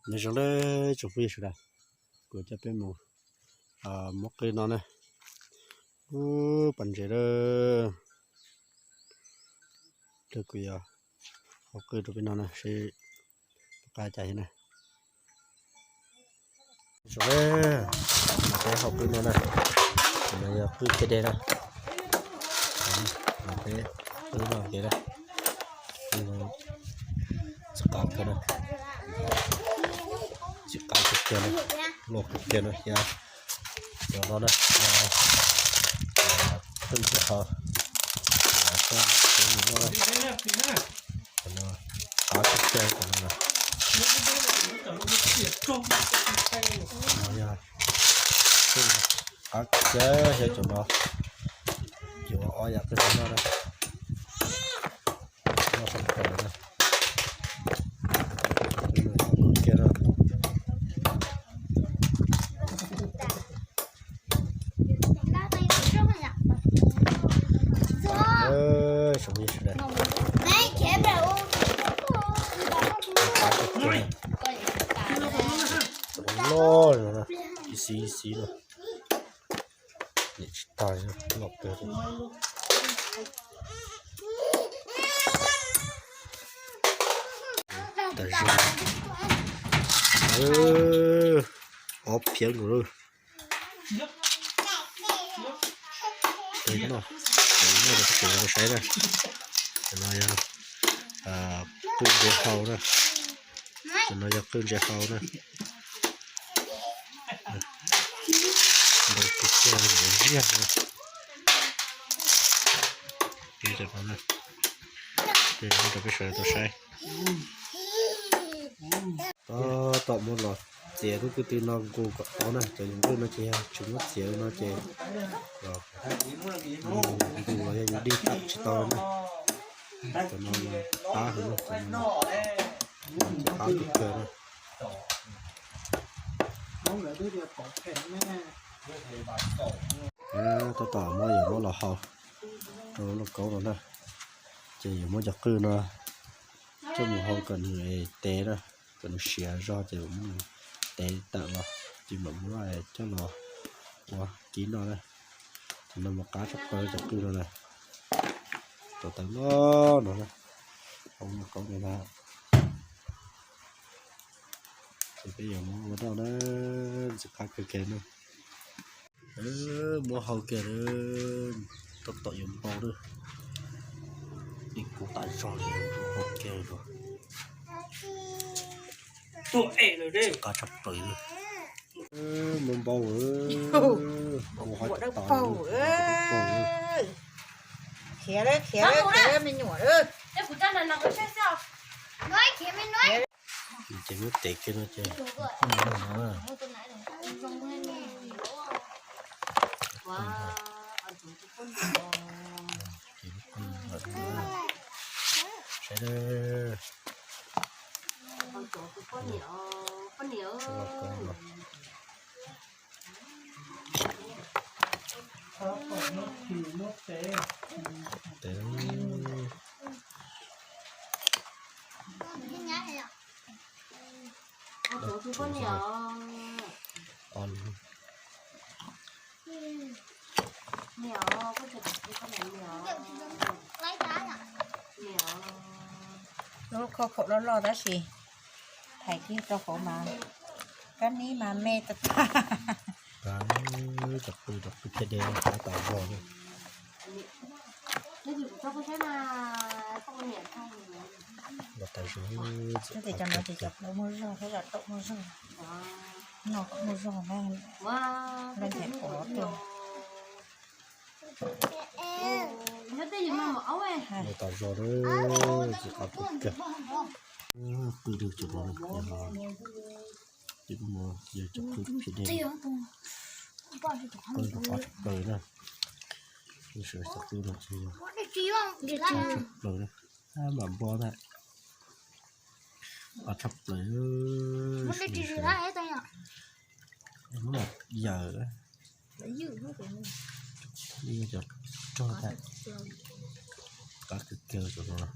Nyob zoo na tsoom phooj ywg sawv daws, kuv coj peb mus muab qwj no na. Ub, pas ntses lawm. Kuv yuav hau qwj rau peb no na, seb puas qab cas thiab na. Zoo na, peb hau qwj no na, no yog qwj thiaj dej na. Peb qwj no ces na, tsis qab kawg na, tsis qab kawg kiag na, loj kawg kiag na, yog no na, qwj thiaj hau, qab kawg kiag no na. Yog qab kawg kiag, yog cov no, cov ob yam qwj no na. Noj sab plaws na. Kiag na. Tsoom phooj ywg sawv daws, loj no na, ib xib ib xib no, niam tsis tag, loj kawg. Tas zog. Ob phiab nkaus lawm. Noj, noj rau saib na. Cov no yog qwj ntses hau na. Cov no yog qwj ntses hau na. Ntau kawg kiag, ntau ziag no. Ces muab rau peb sawv daws tau saib. Tab tom muab los txiav lub kwj tw no nqus kom tau na, cov yus nqwj no ces yog tsis muab txiav li no ces nqus los yog yus dig tawm tsis tau na. Cov no qab heev na, cov no ces qab kawg kawg na. Tab tom muab yuav muab los hau rau lub lauj kaub no na, ces yuav muab cov qwj no coj mus hau kom nws tev na, kom nws siav zog ces muab nws tev tawm los ces mam muab coj los ua kib noj na. Ces no mas qab tshaj plaws cov qwj no na, tau tawv loj no na, hau lub lauj kaub no na. Ces peb yuav muab ua noj na, ntxim qab kawg kiag na. Muab hau kiag, tab tom yuav npau na. Ib kub tas zog li, hau kiag los. Qab tshaj plaws. Muab npau, npau dawb paug. Khiav lawm, khiav lawm, khiav lawm me nyuam lawm. Ces muab tev kiag no ces saib. Lub khau khaum loj loj tab sis thaiv kiag rau hauv mas kab nib mas me tas tas. Cov qwj, cov qwj thiaj dej, qab tas zog li. Los tas zog. Cov no ces cov plaub muaj zog, cov taum muaj zog, no kom muaj zog na, leej twg pom tuaj. Los tas zog, tsis qab kawg kiag. Qwj rau cov no, ces kuj mus yog cov qwj thiaj dej, qwj rau qab tshaj plaws na. Sawv daws cov qwj no ces qab tshaj plaws na, mam npau ntag. Qab tshaj plaws. Muab yawm, cov rog tag, qab kawg kiag cov no.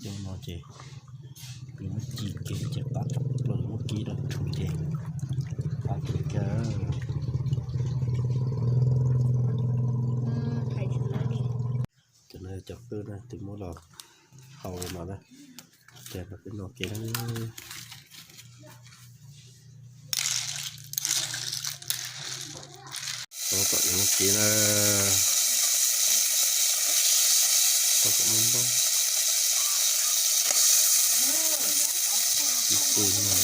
Cov no ces nws muab ci kiag Muab los hau no na. Ces peb noj kev na. Tau kom noj kev na. Tau kom noj npau. Ib tug no.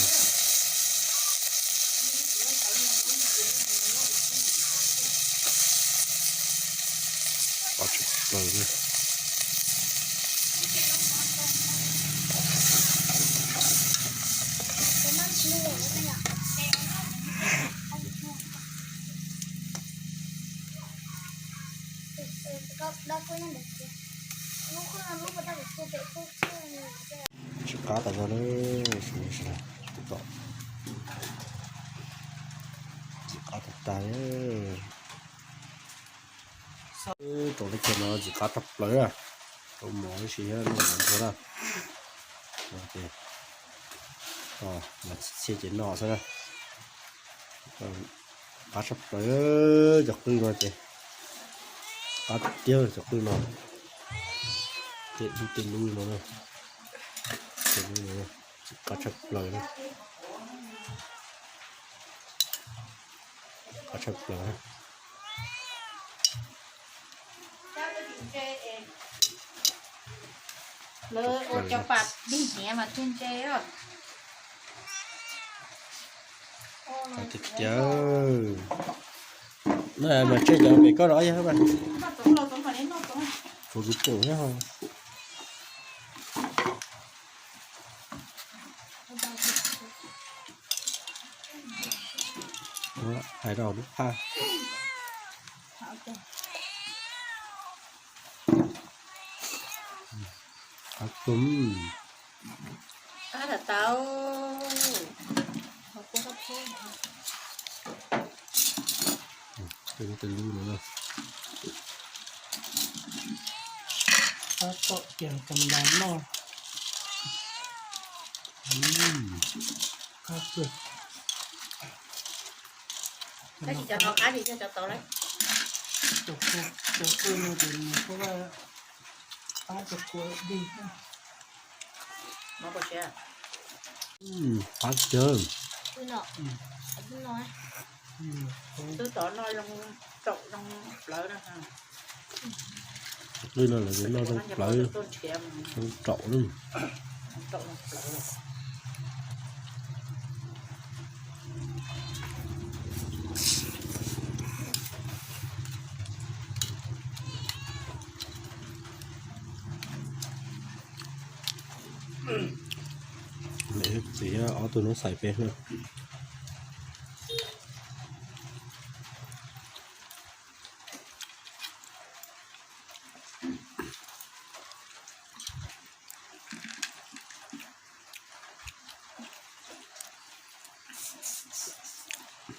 Qab tshaj plaws li. Tsis qab tas zog li. Tsis qab tas tas li. Rau teb chaws no tsis qab tshaj plaws. Tau mov ib si thiab noj mov ntsuag na. Txhiaj ces noj xwb na. Qab tshaj plaws. Cov qwj no ces qab tiag cov qwj no. Tej lub tej lub no na. Tej lub no tsis qab tshaj plaws na. Qab tshaj plaws na. Lawv ua cov pas dig hniav mas thiaj ntse os. Tiag tiag. Mas tseg cov pem koj rov yog mas. Tsuav kuv pum thiab. Hais rau lub phaj. Qab tau. Tej lub tej lub no na. Qab tom kiag kam ntas noj. Qab kawg. Tab sis cov no qab tsis yog cov tod lawm. Cov qwj no ces nws kuj qab cov kua dig. Qab kawg. Twb tom no zoo raum zoo plawv na. Qwj no lawv noj zoo plawv, zoo raum na. Niam txiv ob tug no xaiv peb na.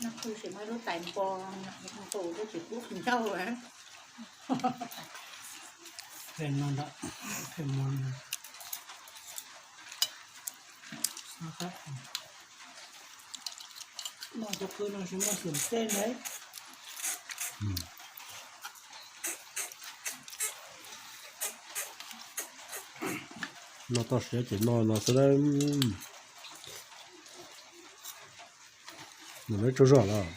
Noj qwj sim muaj lub tais npo, nqus lub tsis kub ncauj. Pem no ntawm pem no. Noj cov qwj no tsis muaj xyuam tej ne. Noj toj siab ces noj no xwb. Nws lawv tsaug zog los.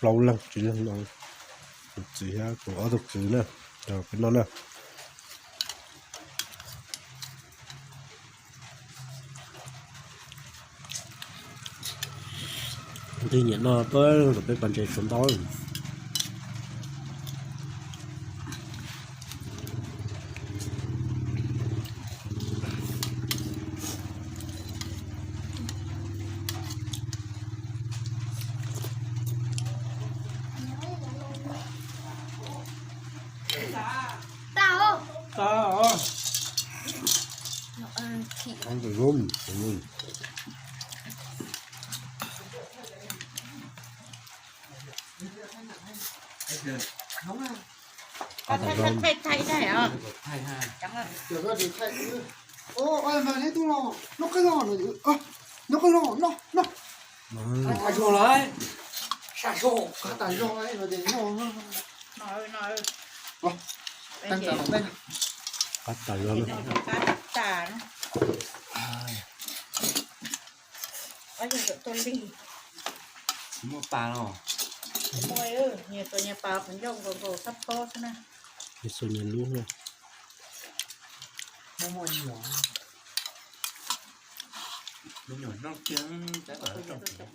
Plaub leeg tsis leeg no, kuv txiv thiab kuv ob tug kwv na, peb noj na. Twb nyiam noj tuaj kom peb pas ntses tsuav ntau. Ăn tau zoo, tau zoo. Qab tau zoo. Thay, thay, thay đây hả? Thay ha. Chẳng là Ủa, ơi mà neb tuaj los, noj qab los, noj qab los, noj, noj. Qab tas zog lawm. Sa soj. Qab tas zog lawm, no ces noj, noj. No, no. Los, tag tas los tag. Qab tas zog. Qab tas no. Ob yog tuaj lig. Muaj pas los? Muaj, nyias tuaj nyias pas qhov ncauj nkaus nkaus sab pob xwb na. Nyias xuas nyias lub na. Me nyuam noj kiag, tab tom noj kiag.